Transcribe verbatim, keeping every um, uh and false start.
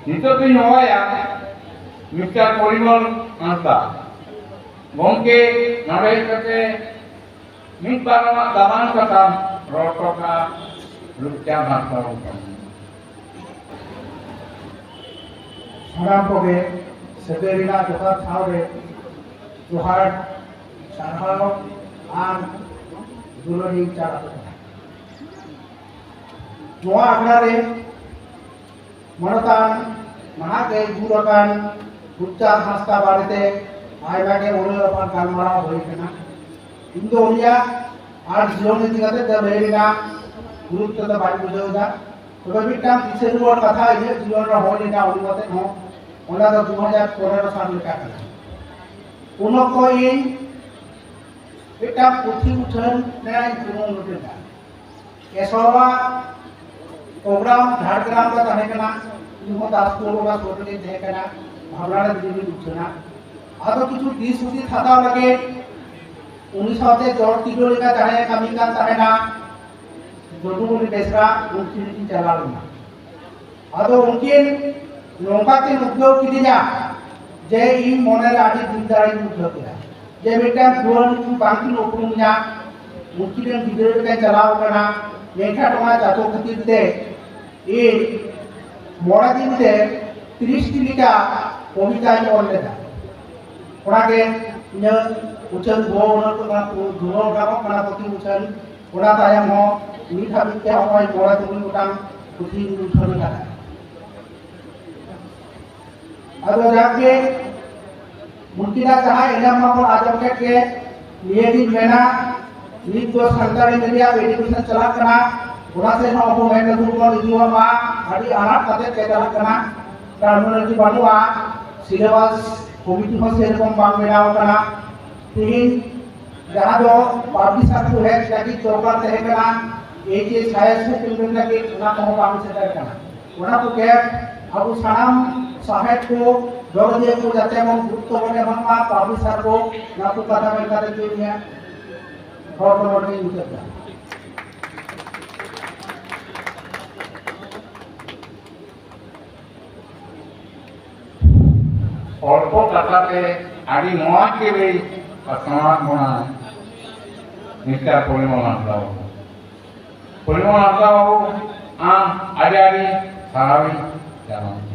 ᱱᱤᱛᱚᱜ ᱫᱚᱧ ᱦᱚᱦᱚᱭᱟ ᱢᱤᱥᱴᱟᱨ ᱯᱚᱨᱤᱢᱚᱞ ᱦᱟᱸᱥᱫᱟ᱾ ᱜᱚᱢᱠᱮ, ᱱᱚᱰᱮ ᱦᱮᱡ ᱠᱟᱛᱮ ᱢᱤᱫ ᱵᱟᱨ ᱟᱢᱟᱜ ᱫᱟᱢᱟᱱ ᱠᱟᱛᱷᱟᱢ ᱨᱚᱲ ᱦᱚᱴᱚ ᱠᱟᱜᱼᱟ, ᱨᱩᱯᱪᱟᱸᱫᱽ ᱦᱟᱸᱥᱫᱟ ᱜᱚᱢᱠᱮ᱾ ᱥᱟᱱᱟᱢ ᱠᱚᱜᱮ ᱥᱟᱹᱜᱟᱹᱭ ᱨᱮᱱᱟᱜ ᱡᱚᱛᱷᱟᱛ ᱴᱷᱟᱶ ᱨᱮ ᱡᱚᱦᱟᱨ, ᱥᱟᱨᱦᱟᱣ ᱟᱨ ᱫᱩᱞᱟᱹᱲ ᱤᱧ ᱪᱟᱞ ᱟᱠᱚ ᱠᱟᱱᱟ᱾ ᱱᱚᱣᱟ ᱟᱠᱷᱲᱟ ᱨᱮ ᱢᱟᱱᱚᱛᱟᱱ ᱱᱟᱦᱟᱜ ᱜᱮ ᱜᱩᱨ ᱟᱠᱟᱱ ᱨᱩᱯᱪᱟᱸᱫᱽ ᱦᱟᱸᱥᱫᱟ ᱵᱟᱨᱮᱛᱮ ᱟᱭᱢᱟ ᱜᱮ ᱩᱱᱤ ᱟᱯᱟᱱ ᱜᱟᱞᱢᱟᱨᱟᱣ ᱦᱩᱭ ᱟᱠᱟᱱᱟ᱾ ᱤᱧ ᱫᱚ ᱩᱱᱤᱭᱟᱜ ᱟᱨ ᱡᱤᱭᱚᱱ ᱤᱫᱤ ᱠᱟᱛᱮ ᱫᱚ ᱞᱟᱹᱭ ᱨᱮᱱᱟᱜ ᱜᱩᱨᱩᱛᱛᱚ ᱫᱚ ᱵᱟᱹᱧ ᱵᱩᱡᱷᱟᱹᱣ ᱮᱫᱟ᱾ ᱛᱚᱵᱮ ᱢᱤᱫᱴᱟᱝ ᱫᱤᱥᱟᱹ ᱨᱩᱣᱟᱹᱲ ᱠᱟᱛᱷᱟ ᱤᱧᱟᱹᱜ ᱡᱤᱭᱚᱱ ᱨᱮ ᱦᱩᱭ ᱞᱮᱱᱟ, ᱩᱱ ᱠᱟᱛᱮ ᱦᱚᱸ, ᱚᱱᱟ ᱫᱚ ᱫᱩ ᱦᱟᱡᱟᱨ ᱯᱚᱱᱮᱨᱚ ᱥᱟᱞ ᱞᱮᱠᱟ ᱠᱟᱱᱟ᱾ ᱩᱱ ᱚᱠᱛᱚ ᱤᱧ ᱢᱤᱫᱴᱟᱝ ᱯᱩᱛᱷᱤ ᱩᱪᱷᱟᱹᱱ ᱨᱮᱱᱟᱜ ᱤᱧ ᱠᱩᱨᱩᱢᱩᱴᱩ ᱞᱮᱫᱟ᱾ ᱮᱥᱚᱣᱟ ᱯᱨᱳᱜᱨᱟᱢ ᱡᱷᱟᱲᱜᱨᱟᱢ ᱨᱮ ᱛᱟᱦᱮᱸ ᱠᱟᱱᱟ, ᱤᱧ ᱦᱚᱸ ᱫᱟᱥᱯᱩᱨ ᱚᱱᱟ ᱥᱩᱨ ᱨᱮᱜᱮᱧ ᱛᱟᱦᱮᱸ ᱠᱟᱱᱟ, ᱵᱷᱟᱵᱽᱱᱟ ᱨᱮ ᱫᱤᱱ ᱩᱪᱷᱟᱹᱱᱟ᱾ ᱟᱫᱚ ᱠᱤᱪᱷᱩ ᱫᱤᱥ ᱦᱩᱫᱤᱥ ᱦᱟᱛᱟᱣ ᱞᱟᱹᱜᱤᱫ ᱩᱱᱤ ᱥᱟᱶᱛᱮ ᱡᱚᱲ ᱛᱤᱨᱞᱟᱹ ᱞᱮᱠᱟ ᱡᱟᱦᱟᱸᱭ ᱠᱟᱹᱢᱤ ᱠᱟᱱ ᱛᱟᱦᱮᱱᱟ, ᱡᱚᱫᱩᱢᱚᱱᱤ ᱵᱮᱥᱨᱟ, ᱩᱱᱠᱤᱱ ᱠᱤᱱ ᱪᱟᱞᱟᱣ ᱞᱮᱱᱟ᱾ ᱟᱫᱚ ᱩᱱᱠᱤᱱ ᱱᱚᱝᱠᱟ ᱠᱤᱱ ᱩᱫᱽᱜᱟᱹᱣ ᱠᱤᱫᱤᱧᱟ ᱡᱮ ᱤᱧ ᱢᱚᱱᱮ ᱨᱮ ᱟᱹᱰᱤ ᱫᱩᱠ ᱫᱟᱲᱮᱧ ᱵᱩᱡᱷᱟᱹᱣ ᱠᱮᱫᱟ ᱡᱮ ᱢᱤᱫᱴᱟᱝ ᱡᱩᱣᱟᱹᱱ ᱵᱟᱝᱠᱤᱱ ᱩᱯᱨᱩᱢᱤᱧᱟ, ᱩᱱᱠᱤᱱ ᱨᱮᱱ ᱜᱤᱫᱽᱨᱟᱹ ᱞᱮᱠᱟᱧ ᱪᱟᱞᱟᱣ ᱟᱠᱟᱱᱟ, ᱢᱮᱱᱠᱷᱟᱱ ᱚᱱᱟ ᱪᱟᱪᱚ ᱠᱷᱟᱹᱛᱤᱨ ᱛᱮ ᱤᱧ ᱢᱚᱬᱮ ᱫᱤᱱ ᱛᱮ ᱛᱤᱨᱤᱥ ᱴᱤ ᱞᱮᱠᱟ ᱠᱚᱵᱤᱛᱟᱧ ᱚᱞ ᱞᱮᱫᱟ᱾ ᱚᱱᱟᱜᱮ ᱤᱧᱟᱹᱜ ᱩᱪᱷᱟᱹᱱ ᱫᱷᱩᱣᱟᱹ ᱩᱰᱩᱠᱚᱜ ᱠᱟᱱᱟ, ᱫᱷᱩᱣᱟᱹ ᱚᱰᱚᱠᱚᱜ ᱠᱟᱱᱟ ᱯᱩᱛᱷᱤ ᱩᱪᱷᱟᱹᱱ᱾ ᱚᱱᱟ ᱛᱟᱭᱚᱢ ᱦᱚᱸ ᱱᱤᱛ ᱦᱟᱹᱵᱤᱡ ᱛᱮ ᱱᱚᱜᱼᱚᱭ ᱢᱚᱬᱮ ᱛᱩᱨᱩᱭ ᱜᱚᱴᱟᱝ ᱯᱩᱛᱷᱤ ᱩᱪᱷᱟᱹᱱ ᱟᱠᱟᱫᱟ᱾ ᱟᱫᱚ ᱡᱟᱠ ᱜᱮ, ᱩᱱᱠᱤᱱᱟᱜ ᱡᱟᱦᱟᱸ ᱮᱱᱮᱢ ᱢᱟᱵᱚᱱ ᱟᱸᱡᱚᱢ ᱠᱮᱫ ᱜᱮ, ᱱᱤᱭᱟᱹᱜᱤᱧ ᱢᱮᱱᱟ, ᱱᱤᱛ ᱫᱚ ᱥᱟᱱᱛᱟᱲᱤ ᱢᱤᱰᱤᱭᱟᱢ ᱮᱰᱩᱠᱮᱥᱚᱱ ᱪᱟᱞᱟᱜ ᱠᱟᱱᱟ, ᱚᱱᱟ ᱥᱮᱫ ᱦᱚᱸ ᱟᱵᱚ ᱢᱮᱫ ᱞᱩᱛᱩᱨ ᱵᱚᱱ ᱤᱫᱤᱭᱟᱜ ᱢᱟ᱾ ᱟᱹᱰᱤ ᱟᱱᱟᱴ ᱠᱟᱛᱮ ᱜᱮ ᱪᱟᱞᱟᱜ ᱠᱟᱱᱟ, ᱴᱮᱨᱢᱤᱱᱳᱞᱚᱡᱤ ᱵᱟᱹᱱᱩᱜᱼᱟ, ᱥᱤᱞᱮᱵᱟᱥ ᱠᱚᱢᱤᱴᱤ ᱦᱚᱸ ᱥᱮᱨᱚᱠᱚᱢ ᱵᱟᱝ ᱵᱮᱱᱟᱣ ᱠᱟᱱᱟ᱾ ᱛᱮᱦᱮᱧ ᱡᱟᱦᱟᱸ ᱫᱚ ᱯᱟᱵᱽᱞᱤᱥᱟᱨ ᱠᱚ ᱦᱮᱡ ᱞᱟᱹᱜᱤᱫ ᱫᱚᱨᱠᱟᱨ ᱛᱟᱦᱮᱸ ᱠᱟᱱᱟ, ᱮᱭᱤᱪ ᱮᱥ ᱦᱟᱭᱟᱨ ᱥᱮᱠᱮᱱᱰᱟᱨᱤ ᱞᱟᱹᱜᱤᱫ, ᱚᱱᱟ ᱠᱚᱦᱚᱸ ᱵᱟᱝ ᱥᱮᱴᱮᱨ ᱠᱟᱱᱟ᱾ ᱚᱱᱟ ᱠᱚ ᱜᱮᱯ ᱟᱵᱚ ᱥᱟᱱᱟᱢ ᱥᱟᱶᱦᱮᱫ ᱠᱚ, ᱫᱚᱨᱚᱫᱤᱭᱟᱹ ᱠᱚ ᱡᱟᱛᱮ ᱵᱚᱱ ᱜᱩᱨᱩᱛᱛᱚ ᱵᱚᱱ ᱮᱢᱟᱜ ᱢᱟ, ᱯᱟᱵᱽᱞᱤᱥᱟᱨ ᱠᱚ ᱱᱩᱠᱩ ᱠᱟᱛᱷᱟ ᱢᱮᱱ ᱠᱟᱛᱮ ᱜᱮ ᱤᱧᱟᱹᱜ ᱨᱚᱲ ᱫᱚ ᱱᱚᱰᱮ ᱜᱤᱧ ᱢᱩᱪᱟᱹᱫ ᱮᱫᱟ᱾ ᱚᱞᱯᱚ ᱠᱟᱛᱷᱟ ᱛᱮ ᱟᱹᱰᱤ ᱢᱚᱡᱽ ᱜᱮ ᱞᱟᱹᱭ ᱯᱟᱥᱱᱟᱣᱟᱫ ᱵᱚᱱᱟ ᱢᱤᱥᱴᱟᱨ ᱯᱚᱨᱤᱢᱚᱞ ᱦᱟᱸᱥᱫᱟ ᱵᱟᱹᱵᱩ᱾ ᱯᱚᱨᱤᱢᱚᱞ ᱦᱟᱸᱥᱫᱟ ᱵᱟᱹᱵᱩ, ᱟᱢ ᱟᱹᱰᱤ ᱟᱹᱰᱤ ᱥᱟᱨᱦᱟᱣᱤᱧ ᱪᱟᱞᱟᱢ᱾